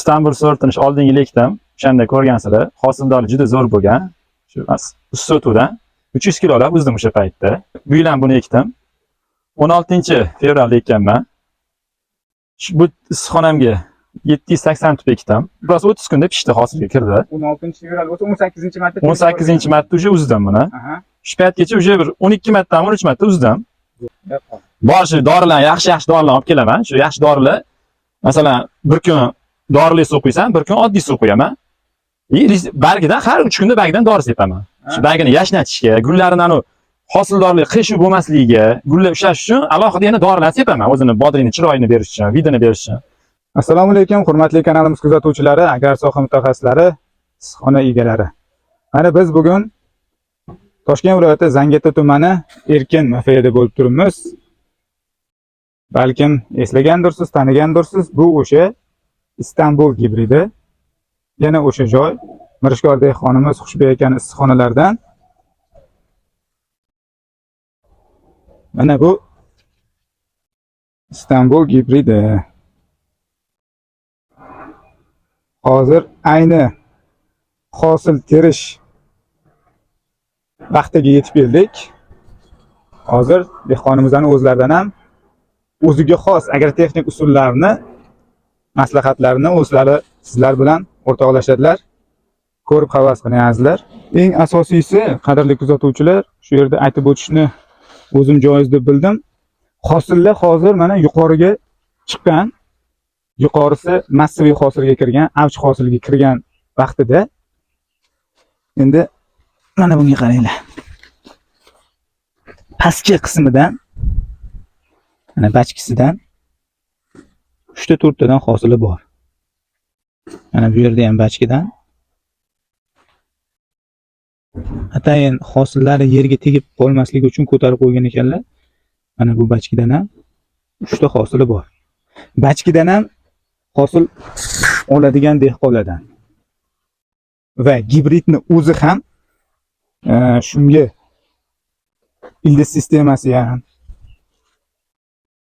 Istanbul sortini shu oldingi yil ekdim. O'shanda ko'rgansizlar, hosildorlik juda zo'r bo'lgan. Shu Ussotuvdan 300 kilolab uzdim o'sha paytda. Bu yil ham buni ekdim. 16-fevralda ekkanman. Bu issiqxonamga 780 tup ekdim. Biroz 30 kunda pishdi, hosilga kirdi. 16 fevral bo'lsa, 18 marta. 18 marta уже uzdim buni. Shu paytgacha уже bir 12 marta, 13 marta uzdim. Bor shu dorilarni, yaxshi-yaxshi dorilarni olib kelaman. Shu yaxshi dorilar, masalan, bir kun dorili suv quysam, bir kun oddiy suv quyaman. Bargidan har 3 kunda bargidan dori sepaman. Shu bargini yashnatishga, gullarini anu hosildorlik qiyshuv bo'lmasligiga, gullar ushlash uchun alohida yana dorilarni sepaman. O'zini bodringni chiroyini berish uchun, vidini berish uchun. Assalomu alaykum, hurmatli kanalimiz kuzatuvchilari, agrar soha mutaxassislari, issiqxona egalari. Mana biz bugun Toshkent viloyati Zangiota tumani Erkin MFda bo'lib turibmiz. Balkim eslagandirsiz, tanigandirsiz, bu o'sha Istanbul gibridi. Yana o'sha joy, Mirishkor dehqonimiz Xushbey akani issiqxonalaridan. Mana bu Istanbul gibridi. Hozir ayni hosil terish vaqtiga yetib keldik. Hozir dehqonimizning o'zlaridan ham o'ziga xos agrotexnik usullarni, maslahatlarini o'zlari sizlar bilan o'rtoqlashadilar. Ko'rib havas qiling azizlar. Eng asosiysi, qadrli kuzatuvchilar, shu yerda aytib o'tishni o'zim joiz deb bildim. Hosillar hozir mana yuqoriga chiqqan, yuqorisi massaviy hosilga kirgan, avj hosilga kirgan vaqtida. Endi mana bunga qaranglar. Pastki qismidan, mana bachkisidan 3 ta 4 tadan hosili bor. Mana bu yerda ham bachkidan atayin hosillari yerga tegib qolmasligi uchun ko'tarib qo'ygan ekanlar. Mana bu bachkidan ham 3 ta hosili bor. Bachkidan ham hosil oladigan dehqonlardan. Va gibridni o'zi ham shunga ildiz sistemasi ham,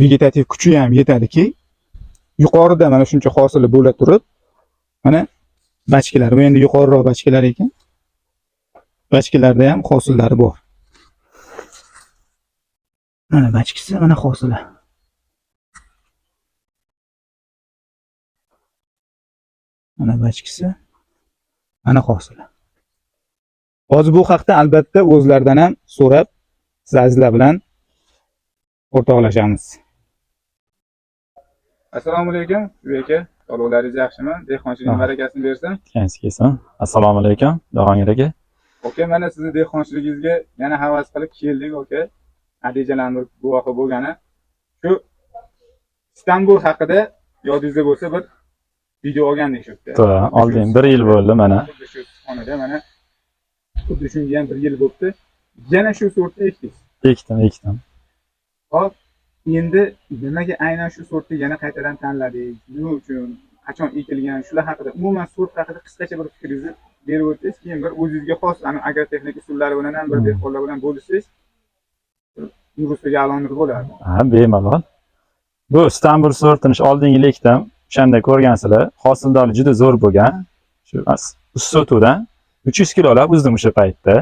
vegetativ kuchi ham yetadiki, yuqorida mana shuncha hosili bo'la turib, mana bachkalar, bu endi yuqoriroq bachkalar ekan. Bachkalarda ham hosillari bor. Mana bachkisi, mana hosili. Mana bachkisi, mana hosili. Hozir bu haqda albatta o'zlaridan ham so'rab, siz azizlar bilan o'rtoqlashamiz. Assalomu alaykum, Xushbey aka. Sog'liqlaringiz yaxshimi? Dehqonchilik barakasini bersin. Kelsin, kelsin. Assalomu alaykum, Jahongir aka. Aka, mana sizni dehqonchiligingizga yana havas qilib keldik, aka. Natijalarning bir guvohi bo'lgani. Shu Istanbul haqida yodingizda bo'lsa bir video olgandik shu yerda. To'g'ri, oldin 1 yil bo'ldi mana. Xuddi shu issiqxonada mana xuddi shunga ham 1 yil bo'libdi. Yana shu sortni ekdingiz. Ekdim. Hop, endi nimaga aynan shu sortni yana qaytadan tanladingiz? Nima uchun? Qachon ekilgan? Shular haqida, umuman sort haqida qisqacha bir fikringizni berib o'tsangiz, keyin bir o'zingizga xos ana agrotexnik usullari bilan ham bir dehqonlar bilan bo'lishsangiz, nur ustiga a'lo nur bo'lardi. Ha, bemalol. Bu Istanbul sortini shu oldingi yil ekdim. O'shanda ko'rgansizlar, hosildorlik juda zo'r bo'lgan. Shu Ussotuvdan 300 kilolab uzdim o'sha paytda.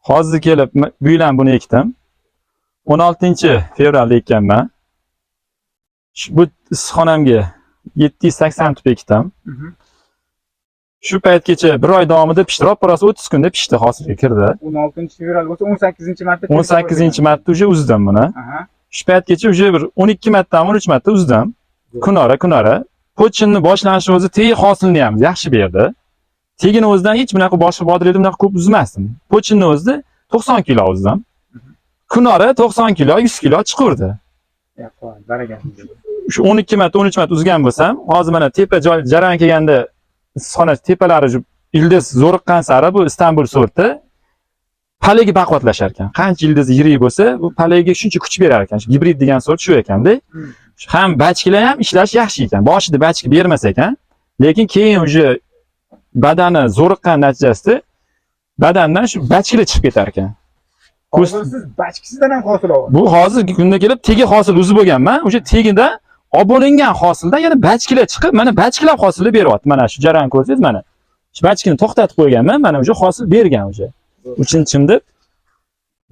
Hozir kelib bu yil ham buni ekdim. 16-fevralda ekkanman. Bu issiqxonamga 780 tup ekdim. Shu paytgacha bir oy davomida pishdi. Roppa-rosa 30 kunda pishdi, hosilga kirdi. 16 fevral bo'lsa, 18 marta. 18 marta уже uzdim buni. Shu paytgacha уже bir 12 marta, 13 marta uzdim. Kunora, kunora. Pochinni boshlanishi o'zi tegi hosilni ham yaxshi berdi. Tegini o'zidan hech bunaqa boshqa bodringda bunaqa ko'p uzmasdim. Pochinni o'zida 90 kilo uzdim. Kunora 90 kilo, 100 kilo chiqurdi. Shu 12 marta, 13 marta uzgan bo'lsam, hozir mana tepa joy jarayon kelganda issiqxona tepalari shu ildiz zo'riqqan sari bu Istanbul sorti palagi baquvvatlashar ekan. Qancha ildiz yirik bo'lsa, bu palagiga shuncha kuch berar ekan. Shu gibrid degan sort shu ekanda. Ham bachkalar ham ishlash yaxshi ekan. Boshida bachka bermas ekan, lekin keyin уже badani zo'riqqan natijasida badandan shu bachkalar chiqib ketar ekan. Hozir siz bachkisidan ham hosil olyapsiz. Bu hozirgi kunda kelib tegi hosil uzib bo'lganman. O'sha tegida Olib bo'lingan hosildan yana bachkila chiqib, mana bachkilab hosilni beryapti. Mana shu jarayonni ko'rsangiz, mana shu bachkini to'xtatib qo'yganman, mana o'sha hosil bergan o'sha. Uchinchim deb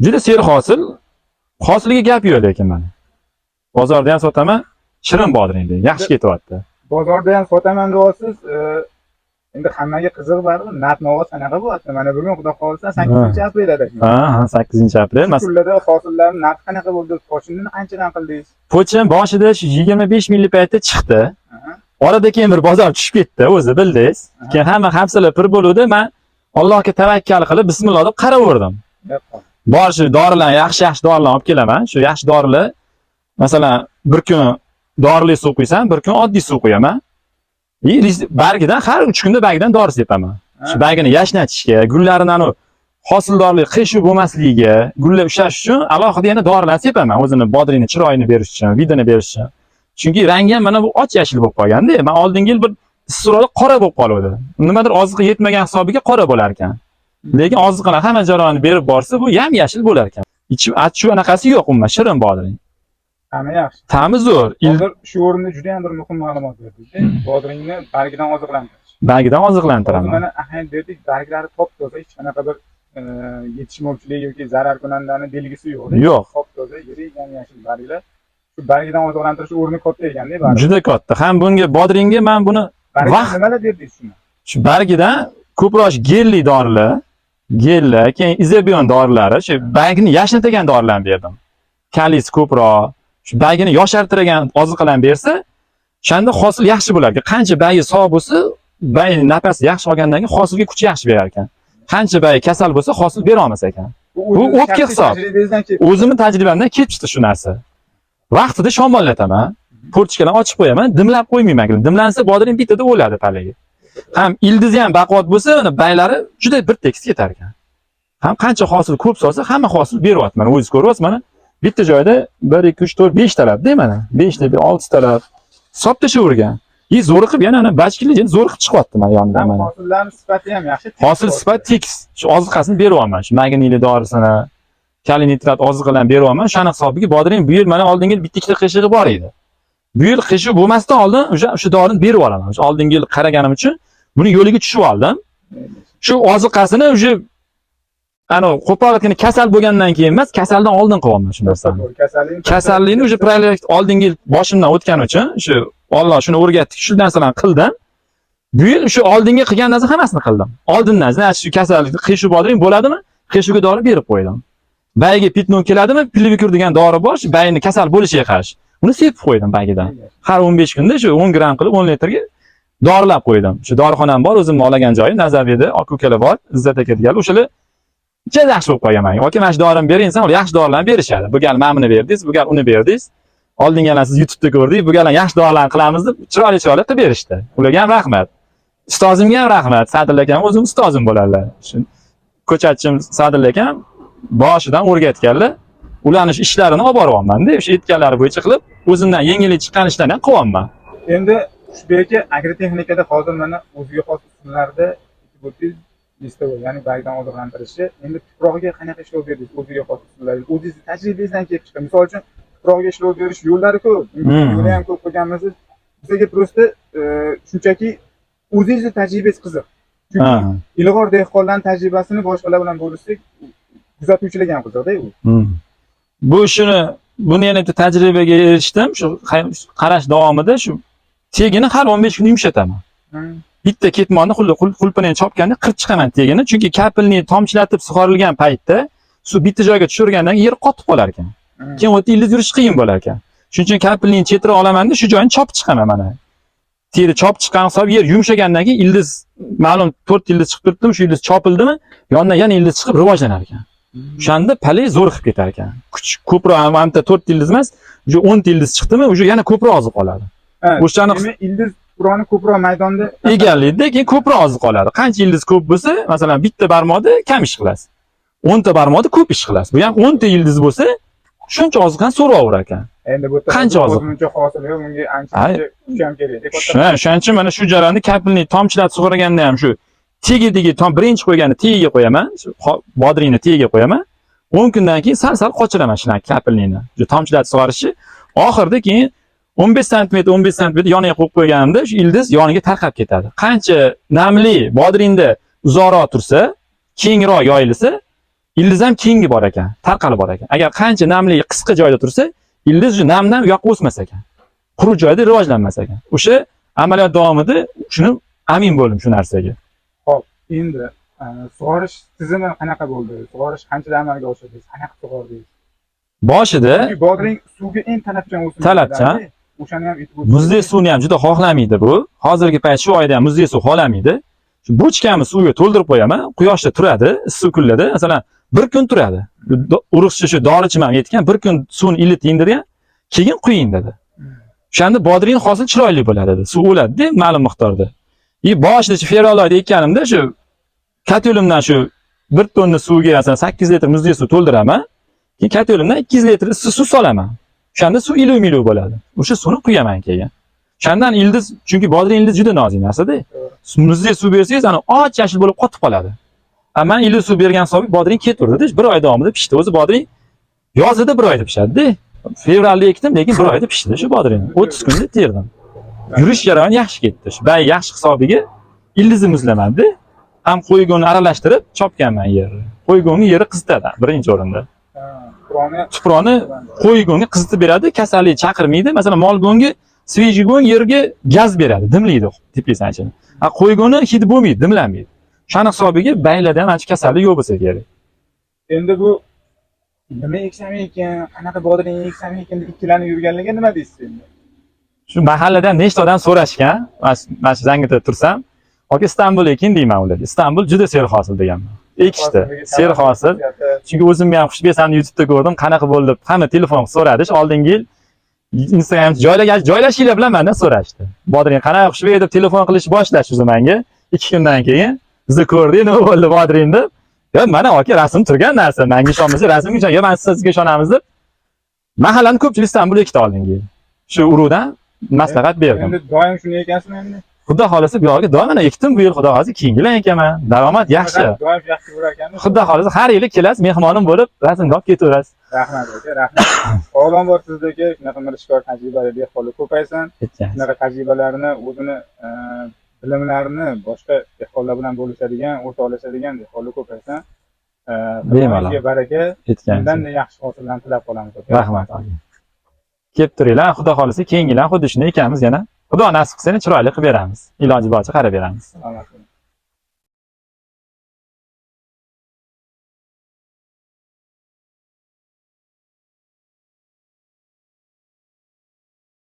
juda serhosil. Hosiliga gap yo'q lekin mana. Bozorda ham sotaman, shirin bodring deydi. Yaxshi ketyapti. Bozorda ham sotaman deyapsiz. Endi hammaga qiziq baribir narx-navo qanaqa bo'lyapti? Mana bugun xudo xohlasa 8 aprelda. Ha, 8 aprel. Shu kunlarda hosillar narxi qanaqa bo'ldi? Pochinni qanchadan qildingiz? Pochin boshida shu 25 minglik paytda chiqdi. Orada keyin bir bozor tushib ketdi, o'zi bildingiz. Keyin hamma hamsalar pir bo'luvdi. Men Allohga tavakkal qilib bismillah deb qaraverdim. Bor shu dorilarni, yaxshi-yaxshi dorilarni olib kelaman. Shu yaxshi dorilar, masalan, bir kun dorili suv quysam, bir kun oddiy suv quyaman. Bargidan har 3 kunda bargidan dori sepaman. Shu bargini yashnatishga, gullarini anu hosildorlik qiyshuv bo'lmasligiga, gullar ushlash uchun alohida yana dorilar sepaman. O'zini bodringni chiroyini berish uchun, видini berish uchun. Chunki rangi ham mana bu och yashil bo'lib qolganda, man oldingi yil bir issiqroqda qora bo'lib qoluvdi. Nimadir oziqa yetmagan hisobiga qora bo'lar ekan. Lekin oziqalar hamma jarayonni berib borsa, bu yam yashil bo'lar ekan. Ichi achu anaqasi yo'q umuman, shirin bodring. Ta'mi yaxshi. Ta'mi zo'r. Hozir shu o'rinda juda ham bir muhim ma'lumot berdik. Bodringni bargidan oziqlantirish. Bargidan Hozir oziqlantiraman. mana ahamiyat berdik, barglari top-toza, hech qanaqa bir yetishmovchilik yoki zararkunandani belgisi yo'q. Yo'q. Top-toza, yirik ham yashil barglar. Shu bargidan oziqlantirish o'rni katta ekanda baribir. Juda katta. Ham bunga bodringga men buni Bargidan nimalar berdingiz shuni? Shu bargidan ko'proq gelli dorilar, gellar, keyin izobion dorilari, shu bargini yashnatadigan dorilarni berdim. Kaliysi ko'proq, shu bargini yoshartirgan oziqalarni bersa, o'shanda hosil yaxshi bo'lar ekan. Qancha bargi sog' bo'lsa, bargi nafasi yaxshi olgandan keyin hosilga kuch yaxshi berar ekan. Qancha bargi kasal bo'lsa, hosil bera olmas ekan. Bu Bu o'pka hisob. Tajribangizdan kelib. O'zimni tajribamdan kelib chiqdi shu narsa. Vaqtida shamollataman, форточка larni ochib qo'yaman, dimlab qo'ymayman. Dimlansa bodring bittada o'ladi paligi. Ham ildizi ham baquvvat bo'lsa, uni baylari juda bir tekis ketar ekan. Ham qancha hosil ko'p solsa, hamma hosil beryapti. Mana o'zingiz ko'ryapsiz, mana bitta joyda 1 2 3 4 5 talabda mana. 5 ta, 6 talab. Hisob tashavergan. И zo'riqib yana ana bachkili zo'riqib chiqyapti mana yonidan Ham mana. hosillarning sifati ham yaxshi. Hosil sifat tekis. Shu oziqasini beryapman. Shu magniyli dorisini, kaliy nitrat oziqalarni beryapman. O'shani hisobiga bodring bu yil mana oldingi yil bitta ikkita qiyshig'i bor edi. Bu yil qiyshuv bo'lmasdan oldin o'sha o'sha dorini berib yuboraman. O'sha oldingi yil qaraganim uchun buni yo'liga tushib oldim. Shu oziqasini o'sha ana qo'pol aytganda kasal bo'lgandan keyin emas, kasaldan oldin qilyapman shu narsani. To'g'ri, kasallik Kasallikni o'sha проект oldingi yil boshimdan o'tgani uchun shu Alloh shuni o'rgatdi, shu narsalarni qildim. Bu yil shu oldingi qilgan narsa hammasini qildim. Oldindan, значит, shu kasallik qiyshuv bodring bo'ladimi? Qiyshuvga dori berib qo'ydim. Bayiga пятно keladimi? Pilivikur degan dori bor, shu bayini kasal bo'lishiga qarshi. Uni sepib qo'ydim bagidan. Har 15 kunda shu 10 gramm qilib 10 litrga dorilab qo'ydim. Shu dorixonam bor, o'zimni olgan joyim Nazarbekda, aka ukalar bor, Izzat aka degan. O'shalar juda yaxshi bo'lib qolgan menga. Aka, mana shu dorini bering desam, ular yaxshi dorilarni berishadi. Bu gal mana buni berdingiz, bu gal uni berdingiz. Oldingi gal siz YouTube'da ko'rdik, bu gal yaxshi dorilarni qilamiz deb chiroyli chiroyli qilib berishdi. Ularga ham rahmat. Ustozimga ham rahmat. Sadil akam o'zim ustozim bo'ladilar. Shu ko'chatchim Sadil akam boshidan o'rgatganlar. Ularning shu ishlarini olib boryapman-da, o'sha aytganlari bo'yicha qilib, o'zimdan yengillik chiqqan ishlarni ham qilyapman. Endi Qushbek aka, agrotexnikada hozir mana o'ziga xos usullarda lista bor, ya'ni bargdan oziqlantirishi. Endi tuprog'iga qanaqa ishlov berdingiz o'ziga xos usullar? O'zingizni tajribangizdan kelib chiqqan. Misol uchun, tuprog'iga ishlov berish yo'llari ko'p. Yo'li ham ko'p qilganmiz. Bizga просто shunchaki o'zingizni tajribangiz qiziq. Chunki ilg'or dehqonlarning tajribasini boshqalar bilan bo'lishsak, kuzatuvchilarga ham qiziqda u. Bu shuni buni yana bitta tajribaga erishdim. Shu qarash davomida shu tegini har 15 kun yumshataman. Bitta ketmonni qulpini chopganda qirib chiqaman tegini, chunki капельный tomchilatib sug'orilgan paytda suv bitta joyga tushirgandan keyin yer qotib qolar ekan. Keyin u yerda ildiz yurish qiyin bo'lar ekan. Shuning uchun капельный chetroq olamanda shu joyini chopib chiqaman mana. Teri chopib chiqqan hisob yer yumshagandan keyin ildiz ma'lum 4 ildiz chiqib turibdimi, shu ildiz chopildimi, yonidan yana ildiz chiqib rivojlanar ekan. O'shanda pali zo'r qilib ketar ekan. Kuch ko'proq mana bitta 4 ildiz emas, уже 10 ta ildiz chiqdimi, уже yana ko'proq oziq oladi. O'shani Demak, ildiz tuproqni ko'proq maydonda egallaydi, keyin ko'proq oziq oladi. Qancha ildiz ko'p bo'lsa, masalan, bitta barmoqda kam ish qilasiz. 10 ta barmoqda ko'p ish qilasiz. Bu ham 10 ta ildiz bo'lsa, shuncha oziqani so'raverar ekan. Endi bu yerda Qancha oziq? O'zmuncha hosil yo'q, bunga ancha kuch ham kerak. Shuning uchun mana shu jarayonni капельный tomchilatib sug'organda ham shu tegidagi tom birinchi qo'yganda tagiga qo'yaman, shu bodringni tagiga qo'yaman. 10 kundan keyin sal-sal qochiraman shunaqa капельный ni. Shu tomchilatib sug'orishni. Oxirida keyin 15 santimetr 15 santimetr yoniga qo'yib qo'yganimda shu ildiz yoniga tarqab ketadi. Qancha namli bodringda uzoqroq tursa, kengroq yoyilsa, ildiz ham kengi bor ekan, tarqalib bor ekan. Agar qancha namli qisqa joyda tursa, ildiz shu namdan u yoqqa o'smas ekan. Quruq joyda rivojlanmas ekan. O'sha amaliyot davomida shuni amin bo'ldim shu narsaga. Xo'p, endi sug'orish tizimi qanaqa bo'ldi? Sug'orish qanchada amalga oshirdingiz? Qanaqa sug'ordingiz? Boshida Chunki bodring suvga eng talabchan o'simlik. Talabchan. O'shani ham aytib o'tsangiz. Muzli suvni ham juda xohlamaydi bu. Hozirgi payt shu oyda ham muzli suv xohlamaydi. Shu bochkani suvga to'ldirib qo'yaman, quyoshda turadi, issiq kunlarda, masalan, bir kun turadi. Urug'chi shu dorichim ham aytgan, bir kun suvni iliting degan, keyin quying dedi. O'shanda bodring hosil chiroyli bo'ladi dedi. Suv o'ladida ma'lum miqdorda. И boshida shu fevral oyida ekkanimda shu katyolimdan shu 1 tonna suvga masalan 8 litr muzli suv to'ldiraman. Keyin katyolimdan 200 litr issiq suv solaman. O'shanda suv iliq-miliq bo'ladi. O'sha suvni quyaman keyin. O'shandan ildiz, chunki bodring ildiz juda nozik narsada. Muzli suv bersangiz, ana och yashil bo'lib qotib qoladi. A man iliq suv bergan hisobiga bodring ketaverdi. Bir oy davomida pishdi. O'zi bodring yozida bir oyda pishadi-da. Fevralda ekdim, lekin bir oyda pishdi shu bodring. 30 kunda terdim. Yurish jarayoni yaxshi ketdi. Shu bay yaxshi hisobiga ildizni muzlamadi. Ham qo'ygo'ni aralashtirib chopganman yerni. Qo'ygo'ni yeri qizitadi birinchi o'rinda. Ha, tuproqni Tuproqni qo'ygo'nga qizitib beradi, kasallik chaqirmaydi. Masalan, mol go'ngi, свежий go'ng yerga gaz beradi, dimlaydi teplitsani ichini. A qo'ygo'ni hidi bo'lmaydi, dimlanmaydi. Shani hisobiga baylarda ham ancha kasallik yo'q bo'lsa kerak. Endi bu nima eksam ekan, qanaqa bodring eksam ekan deb ikkilanib yurganlarga nima deysiz endi? Shu mahalladan nechta odam so'rashgan, mana shu Zangiota tursam, aka Istanbul ekin deyman ularga. Istanbul juda serhosil deganman. Ekishdi, serhosil. Chunki o'zimga ham xushbesani YouTube'da ko'rdim, qanaqa bo'ldi deb hamma telefon qilib so'radi. Shu oldingi yil Instagram joylashinglar bilan mendan so'rashdi. Bodring qanaqa xushbey deb telefon qilish boshlashdi o'zi menga. 2 kundan keyin bizni ko'rdik, nima bo'ldi bodring deb. Yo, mana aka rasm turgan narsa, menga ishonmasa rasmga ishon, yo, man sizga ishonamiz deb. Mahallani ko'pchilik Istanbul ekdi oldingi yil. Shu urug'dan maslahat berdim. Endi doim shuni ekansizmi endi? Xudo xohlasa bu yog'iga doim mana ekdim bu yil, xudo xohlasa keyingi yil ham ekaman. Daromad yaxshi. Doim yaxshi bo'lar ekanmi? Xudo xohlasa har yili kelasiz, mehmonim bo'lib rasmga olib ketaverasiz. Rahmat aka, rahmat. Sog'lom bor sizdagi shunaqa mirishkor tajribali dehqonlar ko'paysin. Aytgan. Shunaqa tajribalarni, o'zini bilimlarini boshqa dehqonlar bilan bo'lishadigan, o'rtoqlashadigan dehqonlar ko'paysin. Bemalol. Qirmoningizga baraka, Aytgan. bundan yaxshi hosillarni tilab qolamiz aka. Rahmat aka. Kelib turinglar, xudo xohlasa keyingi yil ham xuddi shunday ekamiz yana. Xudo nasib qilsa chiroyli qilib beramiz. Iloji boricha qarab beramiz. Salomat bo'ling.